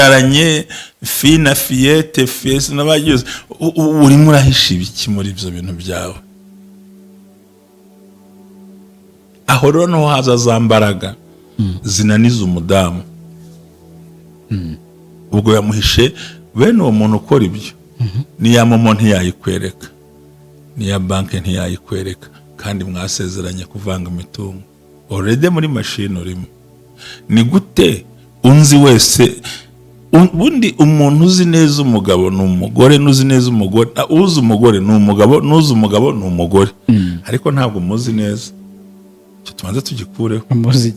Mwicaranye fi na fiyete fiyesi n'abagize, urimo urahisha ibiki muri ibyo bintu byawe? Aho rero niho haza za mbaraga zinaniza umudamu. Ubwo yamuhishe bene uwo muntu ukora ibyo, n'iya MoMo ntiyayikwereka, n'iya banki ntiyayikwereka, kandi mwasezeranye kuvanga imitungo. Already muri mashini urimo. Ni gute unzi wese, ubundi umuntu uzi neza umugabo ni umugore, n'uzi neza umugore, uzi umugore ni umugabo, n'uzi umugabo ni umugore, ariko ntabwo muzi neza. Icyo tubanze tugikureho. Umuzi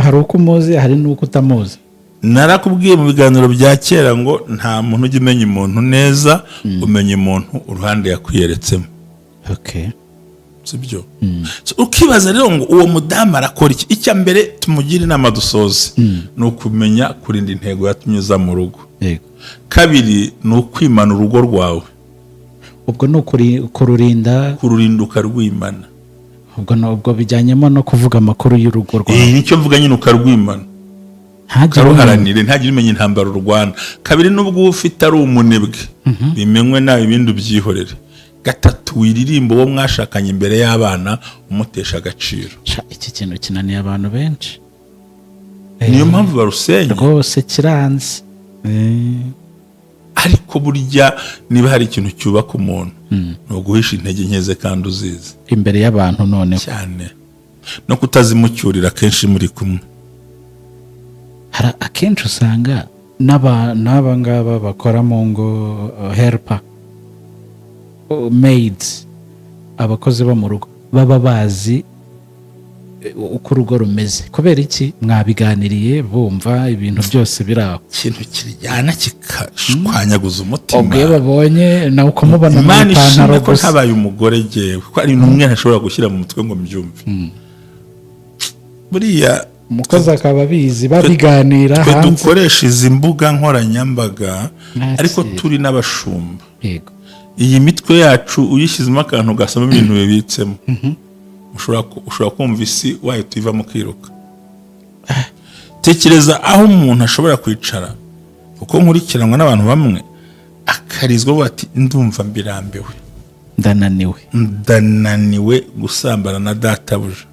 hari uko umuzi, hari n'uko utamuzi. Narakubwiye mu biganiro bya kera ngo nta muntu ujya umenya umuntu neza, umenya umuntu uruhande yakwiyeretsemo. Sibyo? So, ukibaza rero ngo uwo mudamu arakora iki? Icya mbere tumugire inama dusoze ni ukumenya kurinda intego yatumye uza mu rugo. Kabiri ni ukwimana urugo rwawe. Ubwo ni kururinda. Kururinda, ukarwimana. Ubwo ubwo bijyanyemo no kuvuga amakuru y'urugo rwawe. Nicyo mvuga nyine, ukarwimana. Ntagire umenya. Ukaruharanire, ntagire umenya intambara urwana. Kabiri, nubwo uba ufite ari umunebwe, bimenywe nawe, ibindi ubyihorere. Gatatu, wiririmba uwo mwashakanye imbere y'abana umutesha agaciro. Sha, iki kintu kinaniye abantu benshi. Niyo mpamvu barusenya. Rwose kiranze. Ariko burya niba hari ikintu cyubaka umuntu, ni uguhisha intege nke ze kandi uzizi. Imbere y'abantu noneho. Cyane, no kutazimucyurira kenshi muri kumwe. Hari akenshi usanga n'aba ngaba bakora mu ngo, helper, maids, abakozi bo mu rugo, baba bazi uko urugo rumeze. Kubera iki? Mwabiganiriye, bumva ibintu byose biri aho. Ikintu kiryana kikashwanyaguza umutima. Ubwo iyo babonye nawe ukamubona mu Imana ipantaro ishimwe ko gusa. ntabaye umugore jyewe, kuko hari ibintu umwe ntashobora gushyira mu mutwe ngo mbyumve buriya. Umukozi akaba abizi, babiganira Twe hanze. dukoresha izi mbuga nkoranyambaga, Nakira. ariko turi n'abashumba. Iyi mitwe yacu uyishyizemo akantu ugasoma ibintu bibitsemo, ushobora kumva isi wahita uyivamo ukiruka. Tekereza aho umuntu ashobora kwicara, kuko nkurikiranwa n'abantu bamwe, akarizwa avuga ati: "Ndumva mbirambiwe." "Ndananiwe." "Ndananiwe gusambana na databuja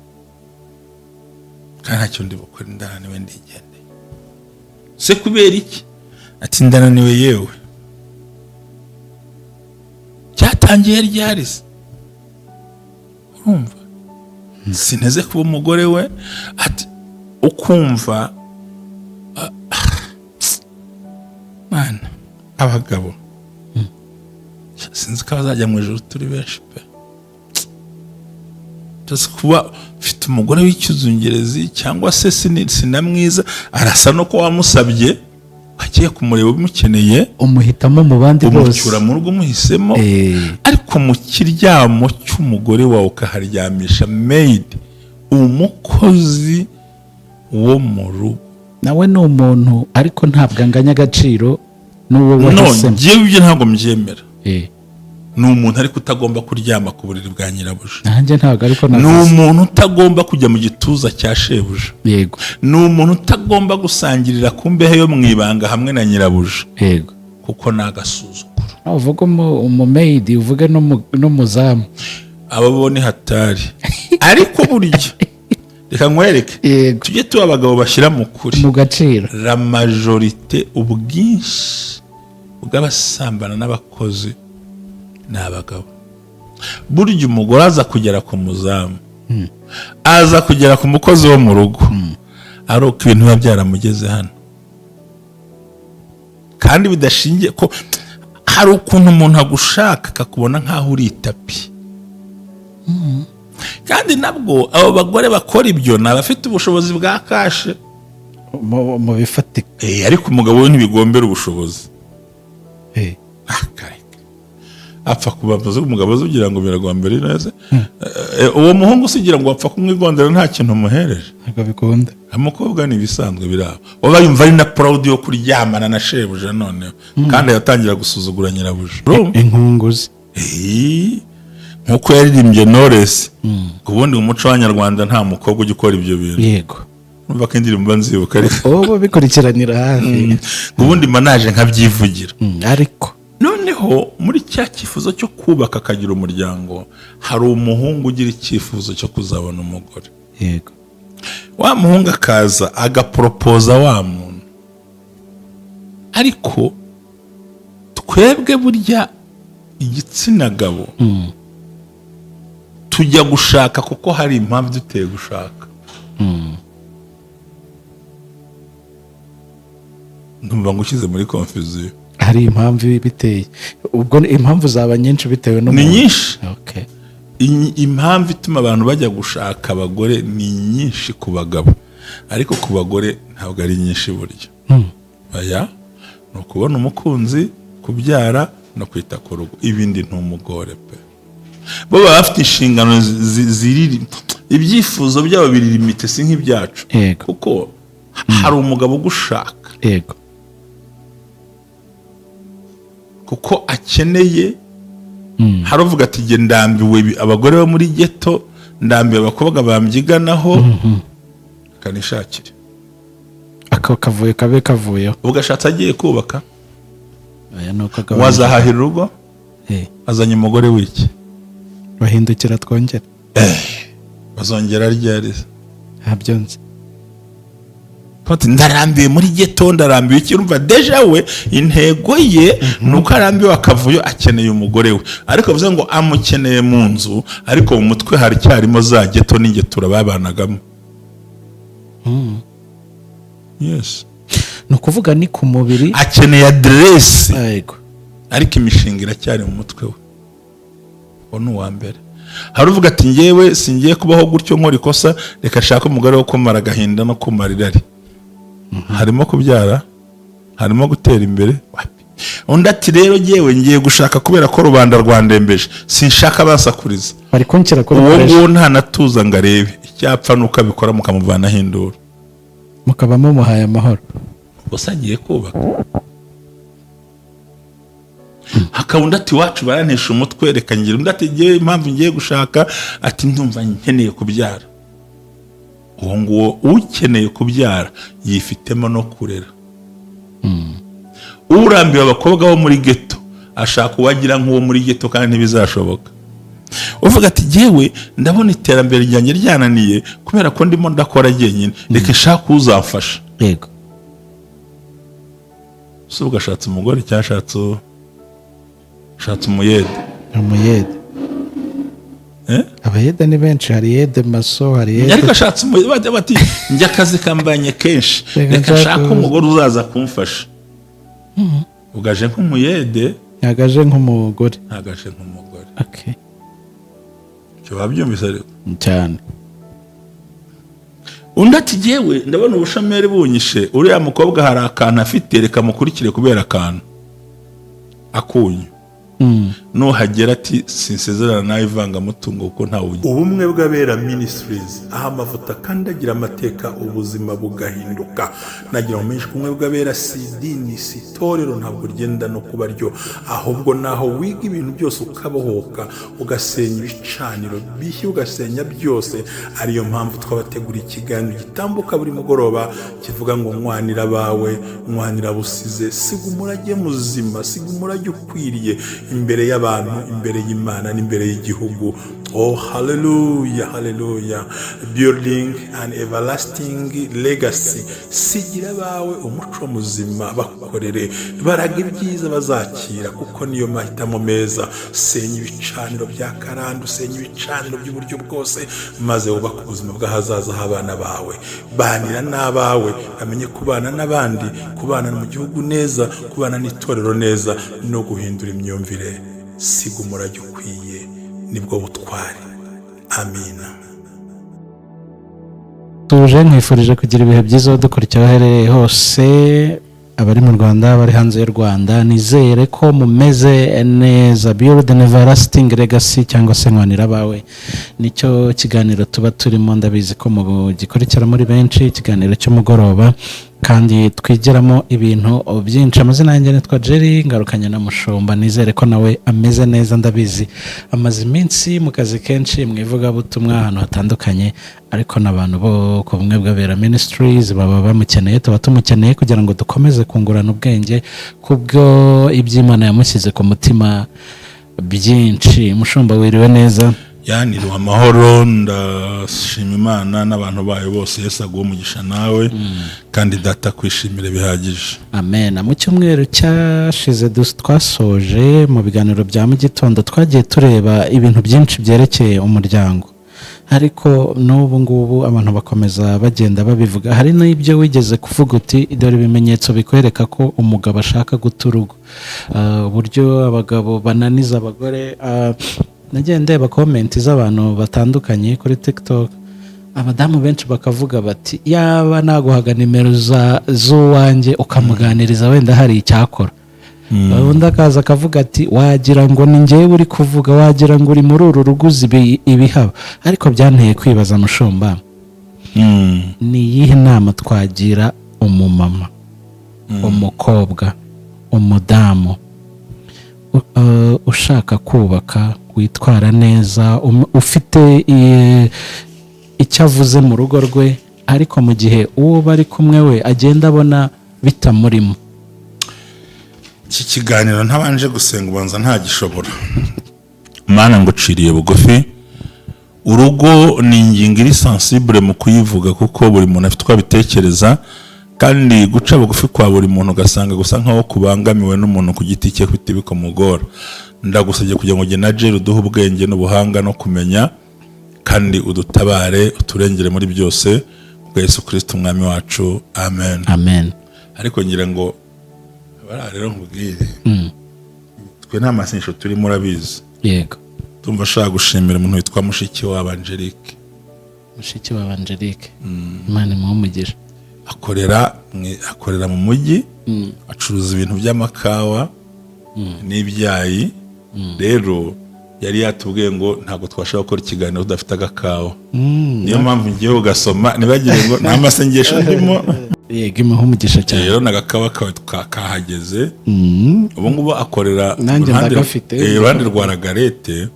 kandi ntacyo ndi bukore, ndananiwe, ndigendeye." Se kubera iki? Ati: "Ndananiwe." Yewe, cyatangiye ryari se? Urumva sinteze kuba umugore we. Ati ukumva, mana, abagabo sinzi ko bazajya mu ijoro, turi benshi pe. Just kuba ufite umugore w'icyuzungerezi cyangwa se sinamwiza, arasa no ko wamusabye, wagiye kumureba umukeneye. Umuhitamo mu bandi bose. Umucyura mu rugo umuhisemo. Ariko mu kiryamo cy'umugore wawe ukaharyamisha maid, umukozi wo mu rugo. Nawe ni umuntu, ariko ntabwo anganya agaciro n'uwo No. wahisemo. Njyewe ibyo ntabwo mbyemera. Ni umuntu ariko utagomba kuryama ku buriri bwa nyirabuja. Nanjye ntabwo, ariko Ni navuze. umuntu utagomba kujya mu gituza cya shebuja. Ni umuntu utagomba gusangirira ku mbehe yo mu ibanga hamwe na nyirabuja. Kuko ni agasuzuguro. Uvuge umumaid, uvuge n'umuzamu. Abo bo ni hatari. Ariko burya reka nkwereke, tujye tuba abagabo bashyira mu kuri. Mu gaciro. La majorité, ubwinshi bw'abasambana n'abakozi ni abagabo. Burya umugore aza kugera ku muzamu, aza kugera ku mukozi wo mu rugo ari uko ibintu biba byaramugeze hano, kandi bidashingiye ko hari ukuntu umuntu agushaka akakubona nk'aho uri itapi. Kandi nabwo abo bagore bakora ibyo ni abafite ubushobozi bwa cash. Mu bifatika. Ariko umugabo we ntibigombera ubushobozi. Ah, kareka. Apfa kubavuza umugabo uzi ugira ngo biragombera neza. Uwo muhungu usigira ngo apfa kumwigondera nta kintu umuhereje. Ntabwo bikunda. Umukobwa ni ibisanzwe biri aho, waba yumva ari na proud yo kuryamana na shebuja noneho, kandi yatangira gusuzugura nyirabuja. Urumva? Inkunguzi. Nkuko yaririmbye Knowless, ubundi mu muco w'Abanyarwanda nta mukobwa ujya ukora ibyo bintu. Numva ko indirimbo mba nzibuka, ariko Ubu bikurikiranira hafi. Ubundi mba naje nkabyivugira. Ariko Noneho muri cya cyifuzo cyo kubaka akagira umuryango, hari umuhungu ugira icyifuzo cyo kuzabona umugore. Wa muhungu akaza agaporopoza wa muntu. Ariko twebwe burya igitsina gabo tujya gushaka kuko hari impamvu duteye gushaka. Ndumva ngo ushyize muri confusion. Hari impamvu biteye. Ubwo impamvu zaba nyinshi bitewe Ni n'umuntu. nyinshi. Impamvu ituma abantu bajya gushaka abagore ni nyinshi ku bagabo, ariko ku bagore ntabwo ari nyinshi burya. Aya ni ukubona umukunzi, kubyara no kwita ku rugo. Ibindi ntumugore pe. Bo baba bafite inshingano ziri, ibyifuzo byabo biri limité, si nk'ibyacu. Kuko hari umugabo ugushaka kuko akeneye. Hari uvuga ati: "Jye ndambiwe abagore bo muri ghetto, ndambiwe abakobwa bambyiganaho, akanishakire." Ako kavuyo kabe kavuyeho. Ubwo ashatse agiye kubaka. Aya ni uko agabanya. Wazahahira urugo. Azanye umugore w'iki? Bahindukira twongere. Bazongera ryari? Ntabyo nzi. Ati: "Ndarambiwe muri ghetto, ndarambiwe iki." Urumva déjà we intego ye ni uko arambiwe akavuyo, akeneye umugore we. Ariko bivuze ngo amukeneye mu nzu, ariko mu mutwe haracyarimo za ghetto n'ingetura babanagamo. Yes. Ni ukuvuga ni ku mubiri. Akeneye aderesi, ariko imishinga iracyari mu mutwe we. Uwo ni uwa mbere. Hari uvuga ati: "Ngewe singiye kubaho gutyo nkora ikosa, reka ashake umugore wo kumara agahinda no kumara irari." Harimo kubyara, harimo gutera imbere, wapi. Undi ati: "Rero ngewe ngiye gushaka kubera ko rubanda rwandembeje, sinshaka basakuriza." Bari kunshyira kuri Uwo pressure. nguwo ntanatuza ngo arebe icyapfa, nuko abikora mukamuvanaho induru. Mukaba mumuhaye amahoro. Gusa agiye kubaka. Hakaba undi ati: "Iwacu barantesha umutwe, reka ngira." Undi ati: "Ngewe impamvu ngiye gushaka," ati, "ndumva nkeneye kubyara." Uwo nguwo ukeneye kubyara yifitemo no kurera. Urambiwe abakobwa bo muri ghetto ashaka uwagira nk'uwo muri ghetto, kandi ntibizashoboka. Uvuga ati: "Jyewe ndabona iterambere ryanjye ryananiye kubera ko ndimo ndakora jyenyine, reka nshake uzamfasha." Si ubwo ashatse umugore cyangwa ashatse umuyede? Umuyede. Eh? Abayede ni benshi. Hari yede maso, hari yede. Ariko ashatse umuyede, bajya bati: "Njye akazi kambanye kenshi, Reka reka nshake nshake umugore uzaza kumfasha." Ubwo aje nk'umuyede. Ntabwo aje nk'umugore. Ntabwo aje nk'umugore. Icyo babyumvise ariko? Cyane. Undi ati: "Jyewe ndabona ubushomeri bunyishe, uriya mukobwa hari akantu afite, reka mukurikire kubera akantu akunyu." Nuhagera ati: "Sinsezerana nawe ivangamutungo kuko ntawe ugira." Ubumwe bw'Abera Ministries, aho amavuta kandi agira amateka, ubuzima bugahinduka. Nagira ngo menshi, ubumwe bw'Abera si idini, si itorero, ntabwo ryenda no kuba ryo, ahubwo naho wiga ibintu byose ukabohoka, ugasenya ibicaniro bishya, ugasenya byose. Ariyo mpamvu twabateguriye ikiganiro gitambuka buri mugoroba kivuga ngo "Nwanira abawe, nwanira busize, siga umurage muzima, siga umurage ukwiriye imbere y'abantu, imbere y'Imana n'imbere y'igihugu." Oh, haleluya, haleluya! Building an everlasting legacy. Sigira abawe umuco muzima, bakorere, baraga ibyiza bazakira, kuko niyo mahitamo meza. Senya ibicaniro bya karande, usenya ibicaniro by'uburyo bwose, maze wubake ubuzima bw'ahazaza h'abana bawe. Banira n'abawe, bamenye kubana n'abandi, kubana mu gihugu neza, kubana n'itorero neza, no guhindura imyumvire. Siga umurage ukwiye, nibwo butwari. Amina. Tuje nkwifurije kugira ibihe byiza dukurikira aho aherereye hose, abari mu Rwanda, abari hanze y'u Rwanda. Nizere ko mumeze neza. Build an everlasting legacy cyangwa se Nwanira abawe, nicyo kiganiro tuba turimo. Ndabizi ko mugikurikira muri benshi, ikiganiro cy'umugoroba. Kandi twigiramo ibintu byinshi. Amazina yanjye nitwa Jerry, ngarukanye na Mushumba. Nizere ko nawe ameze neza. Ndabizi amaze iminsi mu kazi kenshi, mu ivugabutumwa ahantu hatandukanye, ariko n'abantu bo ku Bumwe bw'Abera Ministries baba bamukeneye, tuba tumukeneye kugira ngo dukomeze kungurana ubwenge kubwo iby'Imana yamushyize ku mutima byinshi. Mushumba, wiriwe neza? Yaniriwe amahoro, ndashima Imana n'abantu bayo bose. Yesu aguhe umugisha nawe, kandi Data kwishimire bihagije. Amen. Mu cyumweru cyashize twasoje mu biganiro bya mu gitondo, twagiye tureba ibintu byinshi byerekeye umuryango, ariko n'ubu ngubu abantu bakomeza bagenda babivuga. Hari n'ibyo wigeze kuvuga uti: "Dore ibimenyetso bikwereka ko umugabo ashaka guta urugo." Uburyo abagabo bananiza abagore. Nagiye ndeba comment z'abantu batandukanye kuri TikTok, abadamu benshi bakavuga bati: "Yaba naguhaga nimero z'uwanjye ukamuganiriza, wenda hari icyakora." Undi akaza akavuga ati: "Wagira ngo ni njyewe uri kuvuga, wagira ngo uri muri uru rugo, uzi ibihaba." Ariko byanteye kwibaza, Mushumba, ni iyihe nama twagira umumama, umukobwa, umudamu ushaka kubaka, witwara neza, ufite icyo avuze mu rugo rwe, ariko mu gihe uwo bari kumwe we agenda abona bitamurimo? Iki kiganiro ntabanje gusenga ubanza ntagishobora. Mana, nguciriye bugufi. Urugo ni ingingo iri sensible mu kuyivuga, kuko buri muntu afite uko abitekereza, kandi guca bugufi kwa buri muntu ugasanga gusa nkaho kubangamiwe n'umuntu ku giti cye, ufite bikamugora. Ndagusabye kugira ngo ujye na Jerry uduhe ubwenge n'ubuhanga no kumenya, kandi udutabare, uturengere muri byose, kubwa Yesu Kirisito Umwami wacu, amen. Amen. Ariko ngira ngo bariya rero nkubwire, twe nta masengesho turimo, urabizi. Yego. Tumva ashaka gushimira umuntu witwa mushiki wabo Angelique. Mushiki wa Angelique, Imana imuhe umugisha. Akorera mu mujyi, acuruza ibintu by'amakawa n'ibyayi. Rero yari yatubwiye ngo ntabwo twashobora gukora ikiganiro tudafite agakawa. Niyo mpamvu ngiye kugasoma, ntibagire ngo nta masengesho ndimo. Yego, imuhe umugisha cyane. Rero n'agakawa kawe kahageze. Ubu ngubu akorera Nanjye ndagafite. Iruhande rwa Ragarete,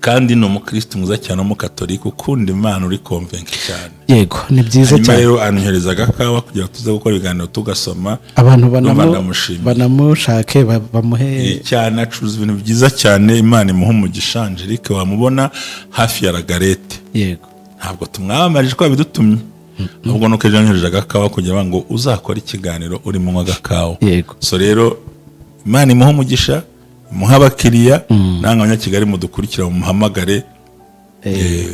kandi ni umukristo mwiza cyane, w'umukatolika ukunda Imana, uri convaincu cyane. Yego, ni byiza Hanyuma cyane. rero anyohereza agakawa kugira ngo tuze gukora ibiganiro tugasoma. Abantu Ndumva ndamushimiye. banamushake, bamuhe. Cyane, acuruza ibintu byiza cyane. Imana imuha umugisha. Angelique wamubona hafi ya Ragarete. Ntabwo tumwamamarije ko yabidutumye, ahubwo nuko ejo yanyohereje agakawa kugira ngo uzakore ikiganiro urimo unywa agakawa. So rero Imana imuha umugisha, imuha abakiriya. Namwe Abanyakigali mudukurikira, mumuhamagare.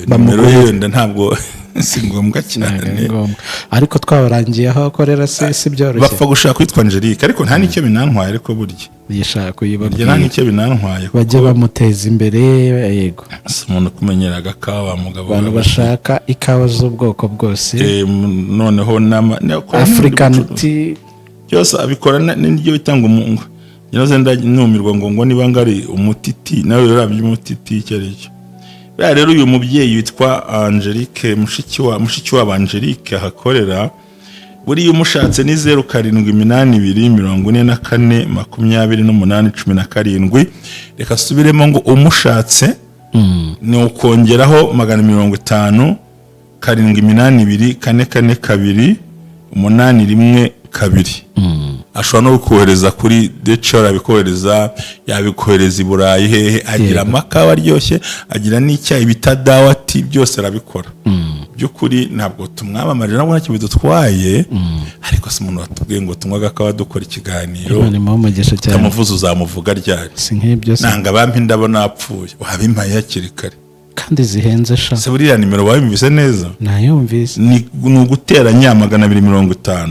Nimero ye wenda ntabwo si ngombwa Ntabwo ari cyane. ngombwa, ariko twabarangiye aho akorera, si byoroshye. Bapfa gushaka kwitwa Angelique, ariko nta n'icyo binantwaye, ariko burya Yishaka burya nta kuyibabwira. n'icyo binantwaye, kuko Bajye bamuteza imbere, yego. si umuntu kumenyera agakawa, mugabo. Abantu bashaka ikawa z'ubwoko bwose, Noneho African tea. Byose abikora n'iryo bita ngo umungu nyiraze. Numirwa ngo niba ngari umutiti, nawe rero by'umutiti icyo ari cyo. Buriya rero uyu mubyeyi witwa Angelique, mushiki wabo Angelique ahakorera, buriya umushatse ni 0782 44 28 17. Reka asubiremo ngo umushatse ni ukongeraho 150 782 442 812. Ashobora no kohereza kuri DHL, abikohereza, yabikohereza i Burayi hehe. Agira amakawa aryoshye, agira n'icyayi bita dawati, byose arabikora. By'ukuri ntabwo tumwamamarira, ntabwo ntacyo bidutwaye, ariko si umuntu watubwiye ngo tunywe agakawa dukora ikiganiro. Imana imuhe umugisha cyane. Utamuvuze uzamuvuga ryari? Si nk'ibyo se? Nanga bampa indabo napfuye, wabimpaye hakiri kare. Kandi zihenze sha. Se buriya nimero wayumvise neza? Nayumvise. Ni uguteranya 250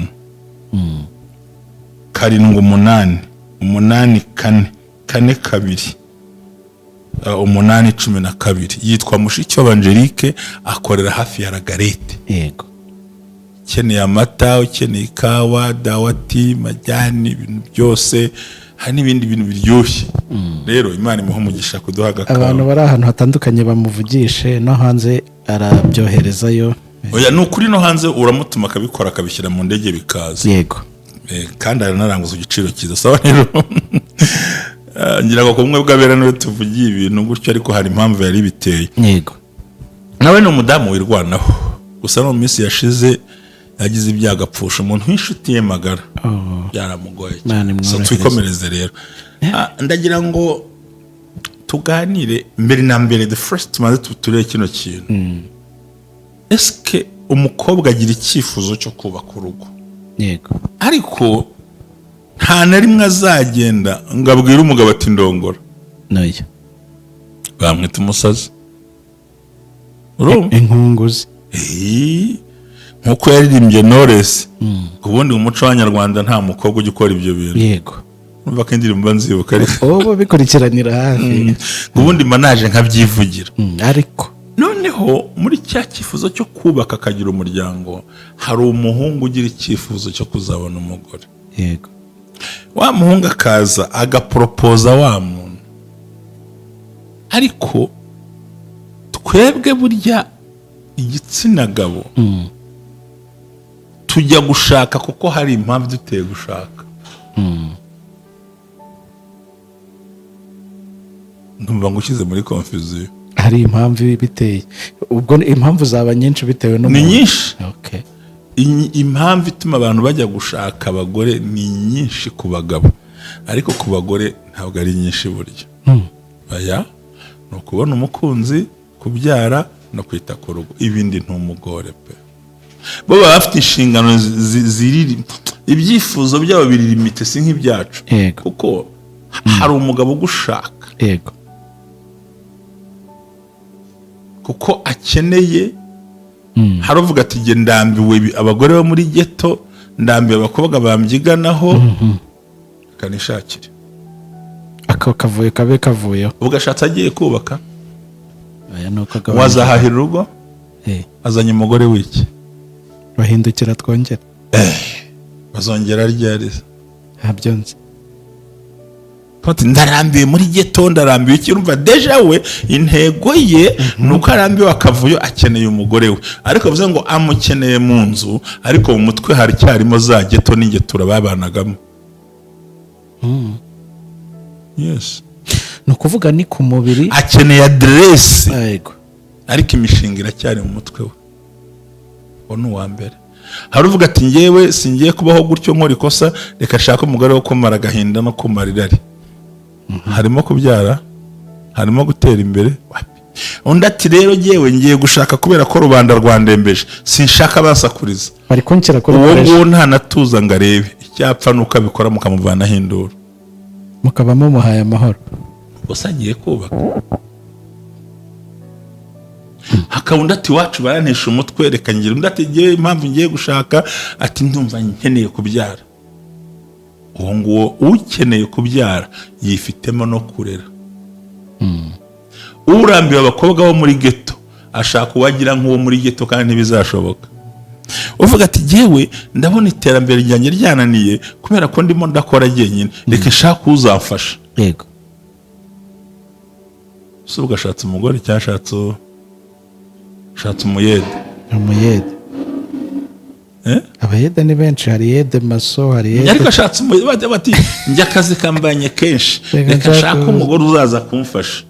788 4 4 2 8 12. Yitwa mushiki wa Angelique, akorera hafi ya Ragarete. Ukeneye amata, ukeneye ikawa, dawati, majyani, ibintu byose, hari n'ibindi bintu biryoshye. Rero Imana imuha umugisha kuduha Abantu agakawa. bari ahantu hatandukanye bamuvugishe, no hanze arabyoherezayo. Oya, ni ukuri, no hanze uramutuma akabikora, akabishyira mu ndege bikaza. Kandi aranaranguza igiciro cyiza. Sawa rero, ngira ngo kumwe bw'abera niwe tuvugiye ibintu gutyo, ariko hari impamvu yari biteye. Nawe ni umudamu wirwanaho, gusa no mu minsi yashize yagize ibyago, apfusha umuntu w'inshuti ye magara. Oh. Byaramugoye Imana cyane. So imworohereze. twikomereze rero. Ndagira ngo tuganire mbere na mbere, the first, tumaze turebe kino kintu: eske umukobwa agira icyifuzo cyo kubaka urugo? Yego. Ariko nta na rimwe azagenda ngo abwire umugabo ati: "Ndongora." Noya. Bamwita umusazi, urumva? Inkunguzi. Nk'uko yaririmbye Knowless, ubundi mu muco w'Abanyarwanda nta mukobwa ujya ukora ibyo bintu. Urumva ko indirimbo nzibuka, ariko Ubu bikurikiranira hafi. Ubundi mba naje nkabyivugira. Ariko Noneho muri cya cyifuzo cyo kubaka akagira umuryango, hari umuhungu ugira icyifuzo cyo kuzabona umugore. Wa muhungu akaza agaporopoza wa muntu, ariko twebwe burya igitsina gabo tujya gushaka kuko hari impamvu duteye gushaka. Ndumva ngo ushyize muri confusion. Hari impamvu biteye, ubwo impamvu zaba nyinshi bitewe Ni n'umuntu. nyinshi. Impamvu ituma abantu bajya gushaka abagore ni nyinshi ku bagabo, ariko ku bagore ntabwo ari nyinshi burya. Aya ni ukubona umukunzi, kubyara no kwita ku rugo. Ibindi ntumugore pe, bo baba bafite inshingano ziri, ibyifuzo byabo biri limité, si nk'ibyacu. Kuko hari umugabo ugushaka kuko akeneye. Hari uvuga ati: "Jye ndambiwe abagore bo muri ghetto, ndambiwe abakobwa bambyiganaho, reka nishakire." Ako kavuyo kabe kavuyeho. Ubwo ashatse agiye kubaka. Aya ni uko agabanya. Wazahahira urugo. Azanye umugore w'iki? Bahindukira twongere. Bazongera ryari? Ntabyo nzi. Ati: "Ndarambiwe muri ghetto, ndarambiwe iki." Urumva déjà we intego ye ni uko arambiwe akavuyo, akeneye umugore we, ariko bivuze ngo amukeneye mu nzu, ariko mu mutwe haracyarimo za ghetto n'ingetura babanagamo. Yes. Ni ukuvuga ni ku mubiri. Akeneye aderesi, ariko imishinga iracyari mu mutwe we. Uwo ni uwa mbere. Hari uvuga ati: "Ngewe singiye kubaho gutyo nkora ikosa, reka ashake umugore wo kumara agahinda no kumara irari." Harimo kubyara, harimo gutera imbere, wapi. Undi ati: "Rero ngewe ngiye gushaka kubera ko rubanda rwandembeje, sinshaka basakuriza." Bari kunshyira kuri Uwo pressure. nguwo ntanatuza ngo arebe icyapfa, nuko abikora mukamuvanaho induru. Mukaba mumuhaye amahoro. Gusa agiye kubaka. Hakaba undi ati: "Iwacu barantesha umutwe, reka ngire." Undi ati: "Ngewe impamvu ngiye gushaka," ati, "ndumva nkeneye kubyara." Uwo nguwo ukeneye kubyara yifitemo no kurera. Urambiwe abakobwa bo muri ghetto ashaka uwagira nk'uwo muri ghetto, kandi ntibizashoboka. Uvuga ati: "Jyewe ndabona iterambere ryanjye ryananiye kubera ko ndimo ndakora jyenyine, reka nshake uzamfasha." Si ubwo ashatse umugore cyangwa ashatse umuyede? Umuyede. Eh? Abayede ni benshi, hari yede maso, hari yede. Ariko ashatse umuyede, bajya bati: "Njye akazi kambanye kenshi, Reka reka nshake nshake umugore uzaza kumfasha."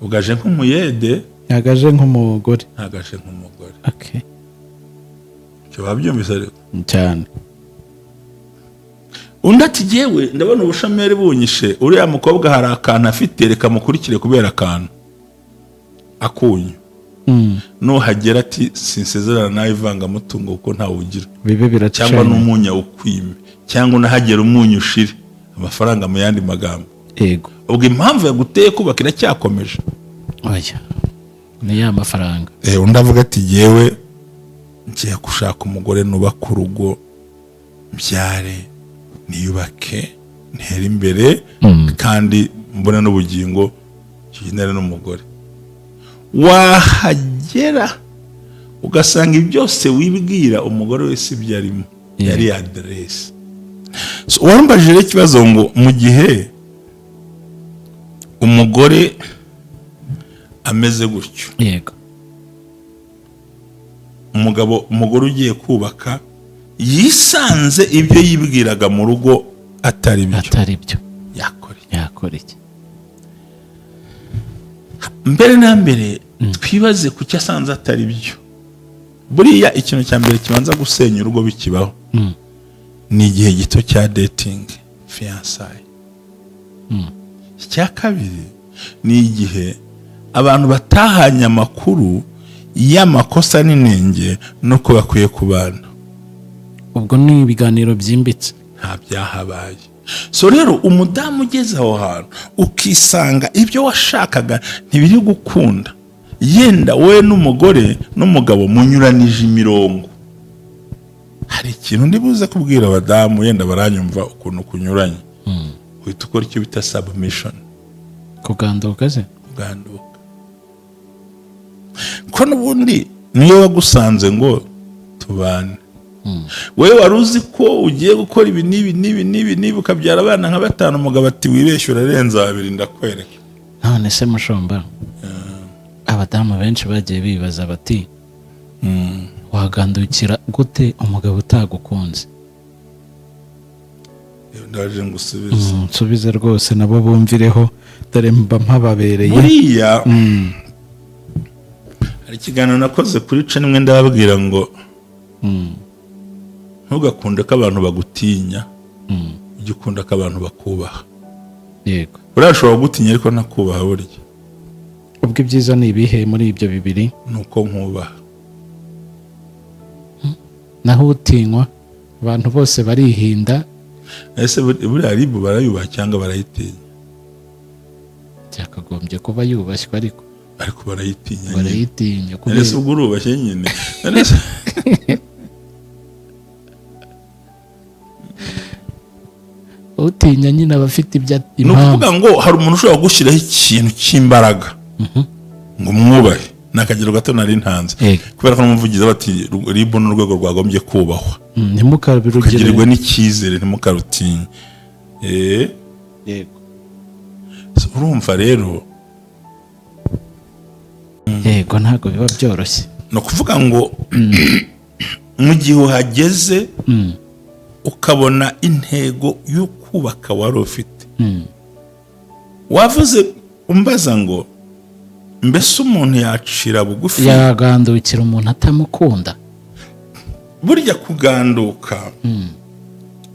Ugaje nk'umuyede. Yagaje nk'umugore. Ntagaje nk'umugore. Icyo babyumvise ariko? Cyane. Undi ati: "Jyewe ndabona ubushomeri bunyishe, uriya mukobwa hari akantu afite, reka mukurikire kubera akantu akunyu." Nuhagera ati: "Sinsezerana nawe ivangamutungo kuko ntawe ugira." Bibe biracanye. Cyangwa n'umunyu awukwime, cyangwa unahagera umunyu ushire amafaranga, mu yandi magambo. Ubwo impamvu yaguteye kubaka iracyakomeje? Oya, ni ya mafaranga. Undi avuga ati: "Jyewe ngiye gushaka umugore nubaka urugo, mbyare, niyubake, ntere imbere, kandi mbone n'ubugingo kigendana n'umugore." Wahagera ugasanga byose wibwira umugore wese ibyo arimo yari aderesi. So, warumbajije rero ikibazo ngo mu gihe umugore ameze gutyo, Umugabo, umugore ugiye kubaka yisanze ibyo yibwiraga mu rugo atari byo, atari byo, yakora iki? Yakora iki? Mbere na mbere twibaze ku cyo asanze atari byo. Buriya ikintu cya mbere kibanza gusenya urugo bikibaho ni igihe gito cya dating, fiançailles. Icya kabiri ni igihe abantu batahanye amakuru y'amakosa n'inenge n'uko bakwiye kubana. Ubwo ni ibiganiro byimbitse. Nta byahabaye. So rero umudamu ugeze aho hantu ukisanga ibyo washakaga ntibiri gukunda, yenda wowe n'umugore n'umugabo munyuranije imirongo. Hari ikintu ndi buze kubwira abadamu, yenda baranyumva ukuntu kunyuranye. Uhita ukora icyo bita submission. Kuganduka se? Kuganduka, ko n'ubundi niyo wagusanze ngo tubane, wowe wari uzi ko ugiye gukora ibi n'ibi n'ibi n'ibi n'ibi, ukabyara abana nka batanu. Umugabo ati: "Wibeshye, urarenza babiri, ndakwereka." None se mushumba, abadamu benshi bagiye bibaza bati: "Wagandukira gute umugabo utagukunze?" Ndaje ngusubize. Nsubize rwose, nabo bumvireho, dore mba mpababereye. Buriya hari ikiganiro nakoze kuri channel imwe, ndababwira ngo ntugakunde ko abantu bagutinya, ujye ukunda ko abantu bakubaha. Buriya ashobora kugutinya ariko ntakubaha burya. Ubwo ibyiza ni ibihe muri ibyo bibiri? Ni uko nkubaha. Naho utinywa abantu bose barihinda. Ese buriya RIB barayubaha cyangwa barayitinya? Byakagombye kuba yubashywe, ariko Ariko barayitinya nyine. Barayitinya. Ese Kubera ubwo urubashye nyine? Utinya nyine aba afite ibyo Ni impamvu. ukuvuga ngo hari umuntu ushobora gushyiraho ikintu cy'imbaraga ngo umwubahe. Ni akagero gato nari ntanze, kubera ko n'umuvugizi bati RIB ni urwego rwagombye kubahwa, Ntimukabirugire. ukagirirwa n'icyizere, ntimukarutinye. So, urumva rero, Yego, ntabwo biba byoroshye. Ni ukuvuga ngo mu gihe uhageze ukabona intego yo kubaka wari ufite, wavuze umbaza ngo mbese umuntu yacira bugufi, Yagandukira umuntu atamukunda? Burya kuganduka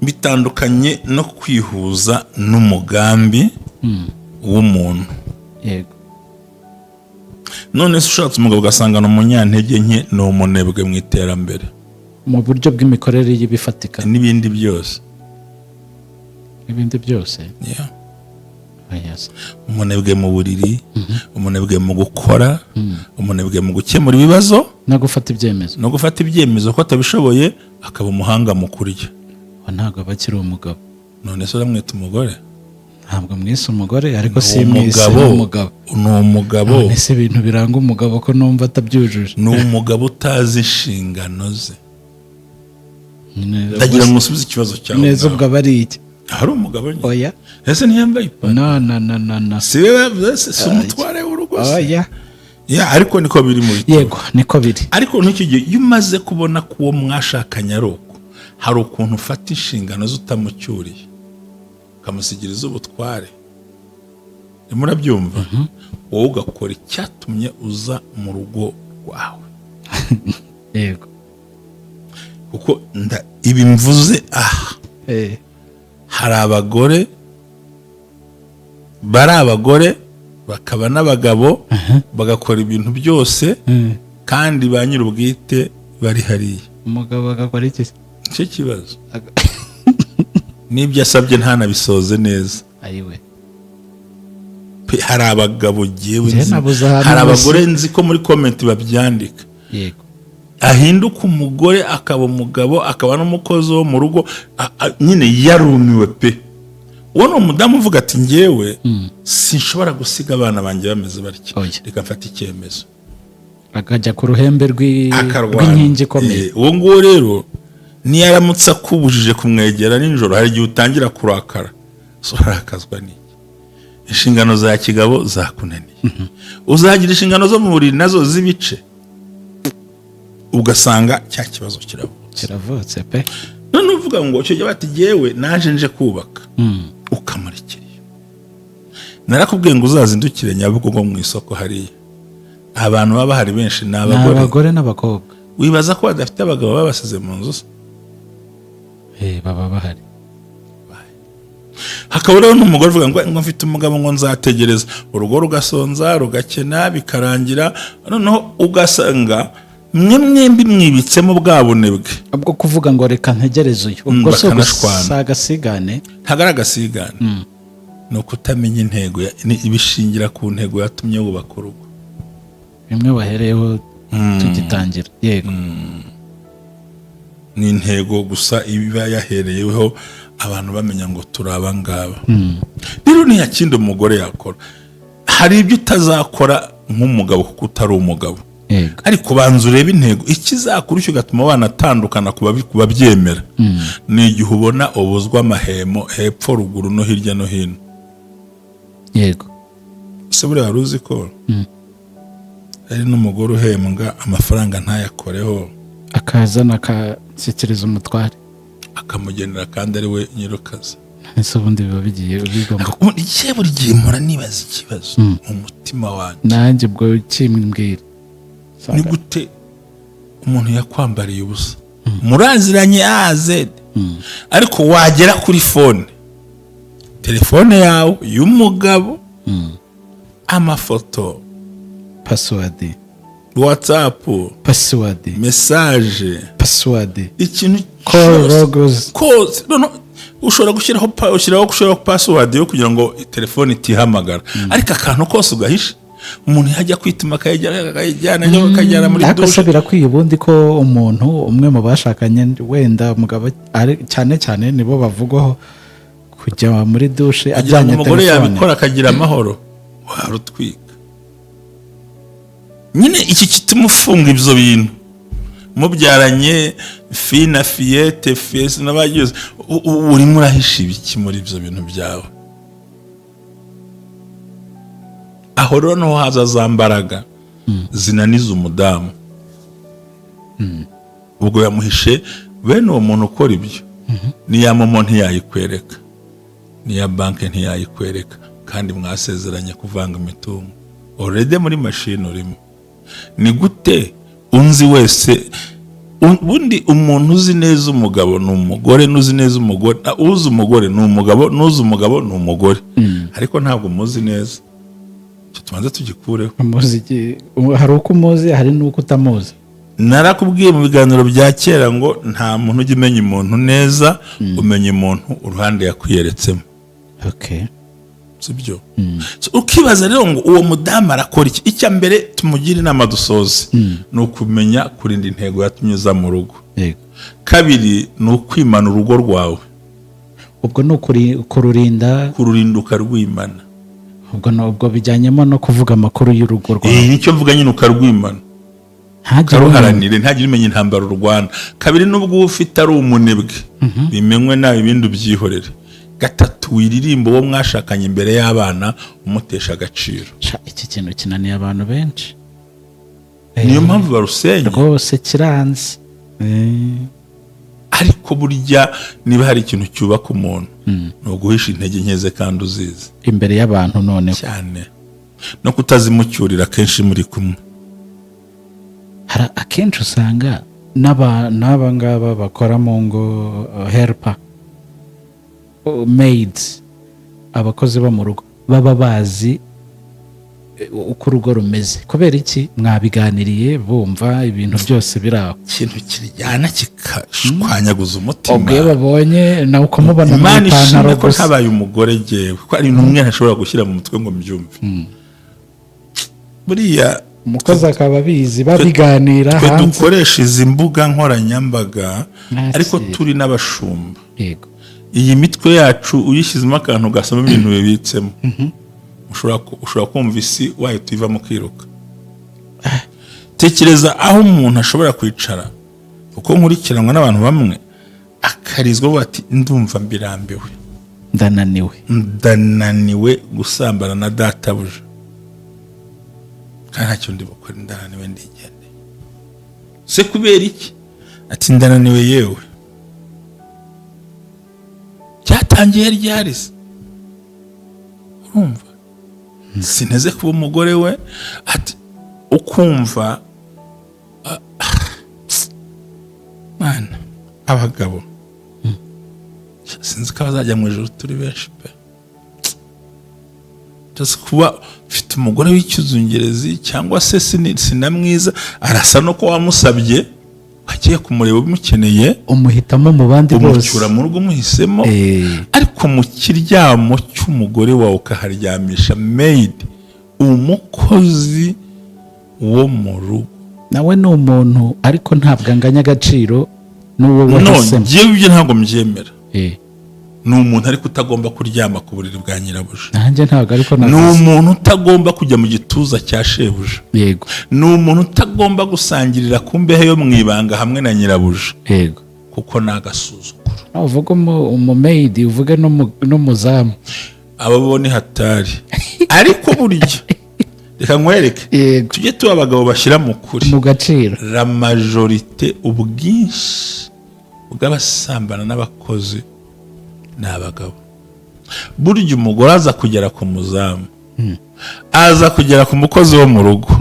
bitandukanye no kwihuza n'umugambi w'umuntu. None se ushatse umugabo ugasanga ni umunyantege nke, ni umunebwe mu iterambere, Mu buryo bw'imikorere y'ibifatika, n'ibindi byose, n'ibindi byose. Yeah. Oya se. Umunebwe mu buriri, umunebwe mu gukora, umunebwe mu gukemura ibibazo, No gufata ibyemezo. No gufata ibyemezo ko atabishoboye, akaba umuhanga mu kurya. Uwo ntabwo aba akiri umugabo. None se uramwita umugore? Ntabwo mwise umugore, ariko Ni si mwise umugabo. n'umugabo. Ni umugabo. None se ibintu biranga umugabo ko numva atabyujuje? Ni umugabo utazi inshingano ze. Nyine. Ndagira ngo usubize ikibazo cyawe. Neza, Ubwawe. ubwo aba ari iki? Hari umugabo nyine. Oya. Ese ntiyambaye ipantaro? No, no, no, no, no. Si we bavuze se? Si umutware w'urugo se? Oya. Ya, ariko niko biri mu bitabo. Yego, niko biri. Ariko n'icyo gihe, iyo umaze kubona ko uwo mwashakanye ari uko, hari ukuntu ufata inshingano ze utamucyuriye, ukamusigira iz'ubutware. Urimo urabyumva? Wowe ugakora icyatumye uza mu rugo rwawe. Kuko ibi mvuze aha, hari abagore bari abagore bakaba n'abagabo, bagakora ibintu byose, kandi ba nyir'ubwite bari hariya. Umugabo agakora iki se? Nicyo kibazo. N'ibyo asabye ntanabisoze neza. Ayiwe! Pe, hari abagabo jyewe Njye nzi, nabuze ahantu hari hose. abagore nzi ko muri comment babyandika, ahinduka umugore, akaba umugabo, akaba n'umukozi wo mu rugo, nyine yarumiwe pe. Uwo ni umudamu uvuga ati: "Njyewe sinshobora gusiga abana banjye bameze batya, Oya. reka mfate icyemezo." Akajya ku ruhembe Akarwana. rw'inkingi ikomeye. Uwo nguwo rero niyo aramutse akubujije kumwegera nijoro, hari igihe utangira kurakara. So urakazwa n'iki? Inshingano za kigabo zakunaniye, uzagira inshingano zo mu buriri nazo z'ibice. Ugasanga cya kibazo kiravutse. Kiravutse pe. None uvuga ngo icyo gihe bati: "Jyewe naje nje kubaka," ukamurekera iyo. Narakubwiye ngo uzazindukire Nyabugogo mu isoko hariya, abantu baba bahari benshi ni Ni abagore. Abagore n'abakobwa. Wibaza ko badafite abagabo babasize mu nzu se? Baba bahari. Hakaba rero n'umugore uvuga ngo mfite umugabo, ngo nzategereza, urugo rugasonza, rugakena, bikarangira noneho ugasanga mwe mwembi mwibitsemo bwa bunebwe. Ubwo kuvuga ngo reka ntegereze uyu, ubwo si Bakanashwana. Si agasigane. Ntabwo ari agasigane, ni ukutamenya intego ibishingira ku ntego yatumye wubaka urugo. Bimwe bahereyeho tugitangira, yego. Ni intego gusa iba yahereyeho abantu bamenya ngo turi abangaba. Rero nta kindi umugore yakora. Hari ibyo utazakora nk'umugabo kuko utari umugabo, ariko banza urebe intego. Ikizakurusha ugatuma banatandukana ku babyemera ni igihe ubona ubuzwa amahemo hepfo, ruguru no hirya no hino. Ese buriya wari uzi ko hari n'umugore uhembwa amafaranga ntayakoreho, akazana akashyikiriza umutware, akamugenera kandi ari we nyir'ukazi? Ese ubundi biba bigiye bigomba? Ubundi njye buri gihe mpora nibaza ikibazo mu mutima wanjye. Nanjye ubwo kimbwira. Ni gute umuntu yakwambariye ubusa, muraziranye a z, ariko wagera kuri phone, telefone yawe y'umugabo, amafoto, Password, WhatsApp, Password, message, Password, ikintu call cyose logs. Kose. No, ushobora ushyiraho password yo kugira ngo telefone itihamagara, ariko akantu kose ugahisha, umuntu yajya kwituma akayijyana, akayijyana, akajyana muri Ariko se douche. birakwiye ubundi ko umuntu umwe mu bashakanye, wenda umugabo cyane cyane nibo bavugwaho kujya muri douche Kugira ngo ajyanye umugore telefone? yabikora akagira amahoro, warutwika nyine. Iki gituma ufunga ibyo bintu mubyaranye fille na fillette, fils n'abagize, urimo urahisha ibiki muri ibyo bintu byawe? Aho rero niho haza za mbaraga zinaniza umudamu. Ubwo yamuhishe. Bene uwo muntu ukora ibyo, n'iya MoMo ntiyayikwereka, n'iya banki ntiyayikwereka, kandi mwasezeranye kuvanga imitungo. Already muri mashini urimo. Ni gute unzi wese, ubundi umuntu uzi neza umugabo ni umugore, n'uzi neza umugore, uzi umugore ni umugabo, n'uzi umugabo ni umugore, ariko ntabwo muzi neza. Icyo tubanza tugikureho. Umuzi hari uko umuzi, hari n'uko utamuzi. Narakubwiye mu biganiro bya kera ngo nta muntu ujya umenya umuntu neza, umenya umuntu uruhande yakwiyeretsemo. Sibyo? So, ukibaza rero ngo uwo mudamu arakora iki? Icya mbere tumugire inama dusoze ni ukumenya kurinda intego yatumye uza mu rugo. Kabiri ni ukwimana urugo rwawe. Ubwo ni kururinda. Kururinda, ukarwimana. Ubwo ubwo bijyanyemo no kuvuga amakuru y'urugo rwawe. Nicyo mvuga nyine, ukarwimana, Ntagire umenya. ukaruharanire, ntagire umenya intambara urwana. Kabiri, nubwo uba ufite ari umunebwe, bimenywe nawe, ibindi ubyihorere. Gatatu, wiririmba uwo mwashakanye imbere y'abana umutesha agaciro. Sha, iki kintu kinaniye abantu benshi. Niyo mpamvu barusenya. Rwose kiranze. Ariko burya niba hari ikintu cyubaka umuntu, ni uguhisha intege nke ze kandi uzizi. Imbere y'abantu noneho. Cyane, no kutazimucyurira kenshi muri kumwe. Hari akenshi usanga n'aba ngaba bakora mu ngo, helper, maids, abakozi bo mu rugo, baba bazi uko urugo rumeze. Kubera iki? Mwabiganiriye, bumva ibintu byose biri aho. Ikintu kiryana kikashwanyaguza umutima. Ubwo iyo babonye nawe ukamubona mu Imana ipantaro ishimwe ko gusa. ntabaye umugore jyewe, kuko hari ibintu umwe ntashobora gushyira mu mutwe ngo mbyumve buriya. Umukozi akaba abizi, babiganira Twe hanze. dukoresha izi mbuga nkoranyambaga, Ntakire. ariko turi n'abashumba, iyi mitwe yacu uyishyizemo akantu ugasoma ibintu bibitsemo, ushobora kumva isi wahita uyivamo ukiruka. Tekereza aho umuntu ashobora kwicara, kuko nkurikiranwa n'abantu bamwe, akarizwa avuga ati: "Ndumva mbirambiwe." "Ndananiwe." "Ndananiwe gusambana na databuja kandi ntacyo ndi bukore, ndananiwe, ndigendeye." Se kubera iki? Ati: "Ndananiwe." Yewe, byatangiye ryari se? Urumva sineze kuba umugore we. Ati ukumva, mwana, abagabo sinzi ko bazajya mu ijoro, turi benshi pe. Just kuba ufite umugore w'icyuzungerezi cyangwa se sinamwiza, arasa no ko wamusabye, wagiye kumureba umukeneye, umuhitamo mu bandi bose, umucyura mu rugo umuhisemo, ariko mu kiryamo cy'umugore wawe ukaharyamisha maid, umukozi wo mu rugo. Nawe ni umuntu, ariko ntabwo anganya agaciro n'uwo No, wahisemo. Njyewe ibyo ntabwo mbyemera. Ni umuntu ariko utagomba kuryama ku buriri bwa nyirabuja. Nanjye ntabwo, ariko Ni navuze. umuntu utagomba kujya mu gituza cya shebuja. Ni umuntu utagomba gusangirira ku mbehe yo mu ibanga hamwe na nyirabuja, kuko ni agasuzuguro. Uvuge umumaid, uvuge n'umuzamu. Abo bo ni hatari. Ariko burya reka nkwereke, tujye tuba abagabo bashyira mu kuri, mu gaciro. La majorité, ubwinshi bw'abasambana n'abakozi ni abagabo. Burya umugore aza kugera ku muzamu, aza kugera ku mukozi wo mu rugo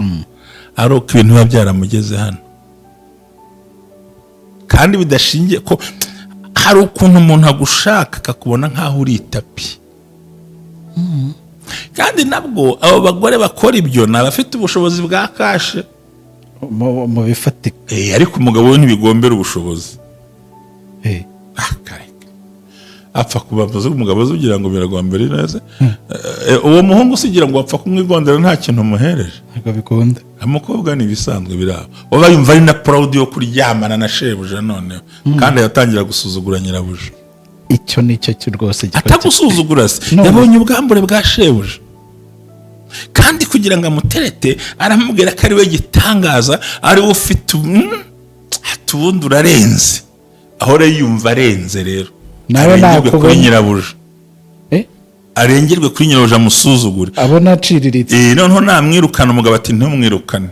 ari uko ibintu biba byaramugeze hano, kandi bidashingiye ko hari ukuntu umuntu agushaka akakubona nk'aho uri itapi. Kandi nabwo abo bagore bakora ibyo ni abafite ubushobozi bwa cash. Mu bifatika. Ariko umugabo we ntibigombera ubushobozi. Ah, kareka. Apfa kubavuza umugabo uzi ugira ngo biragombera neza. Uwo muhungu usigira ngo apfa kumwigondera nta kintu umuhereje? Ntabwo bikunda. Umukobwa ni ibisanzwe biri aho, waba yumva ari na proud yo kuryamana na shebuja, noneho kandi yatangira gusuzugura nyirabuja. Icyo ni cyo rwose gikorwa. Atagusuzugura se? No. Yabonye ubwambure bwa shebuja, kandi kugira ngo amuterete aramubwira ko ari we gitangaza, ari we ufite ati ubundi urarenze. Aho rero yumva arenze rero, Nawe arengerwe kuri nakubona. nyirabuja. Arengerwe kuri nyirabuja, amusuzugure. Abona aciriritse. Noneho namwirukana, umugabo ati: "Ntumwirukane."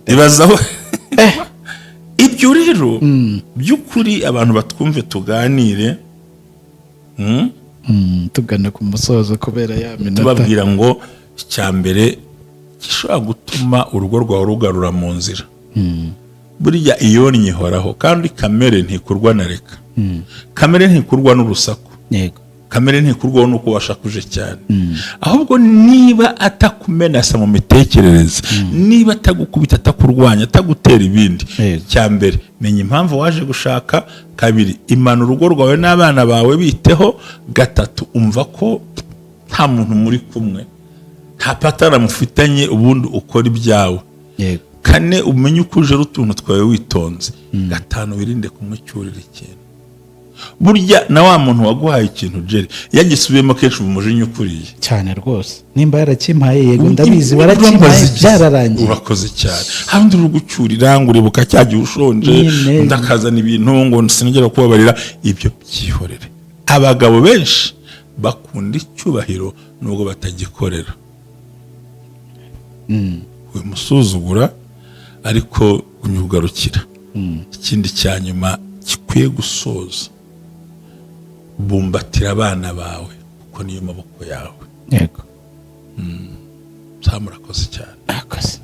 Ibazaho ibyo rero. By'ukuri abantu batwumve, tuganire. Tugana ku musozo kubera ya minota. Tubabwira ngo icya mbere gishobora gutuma urugo rwawe rugarura mu nzira, burya iyonnyi ihoraho, kandi kamere ntikurwa na reka, kamere ntikurwa n'urusaku, kamere ntikurwaho n'uko washakuje cyane. Ahubwo niba atakumenasa mu mitekerereze, niba atagukubita, atakurwanya, atagutera ibindi, icya mbere menya impamvu waje gushaka. Kabiri, imana urugo rwawe n'abana bawe biteho. Gatatu, umva ko nta muntu muri kumwe, nta patara mufitanye, ubundi ukora ibyawe. Kane, umenye uko ujera utuntu twawe witonze. Gatanu, wirinde kumucyurira ikintu. Burya na wa muntu waguhaye ikintu, jeri, iyo agisubiyemo kenshi uba umujinya ukuriye. Cyane rwose. Nimba yarakimpaye, yego ndabizi, warakimpaye, byararangiye. Urakoze cyane. Hari undi uri gucyurira ngo uribuka cya gihe ushonje, Nyine. undi akazana ibintu ngo sinongera kubabarira. Ibyo byihorere. Abagabo benshi bakunda icyubahiro nubwo batagikorera. Wimusuzugura, ariko unyugarukira. Ikindi cya nyuma gikwiye gusoza, bumbatira abana bawe kuko niyo maboko yawe. Murakoze cyane. Murakoze.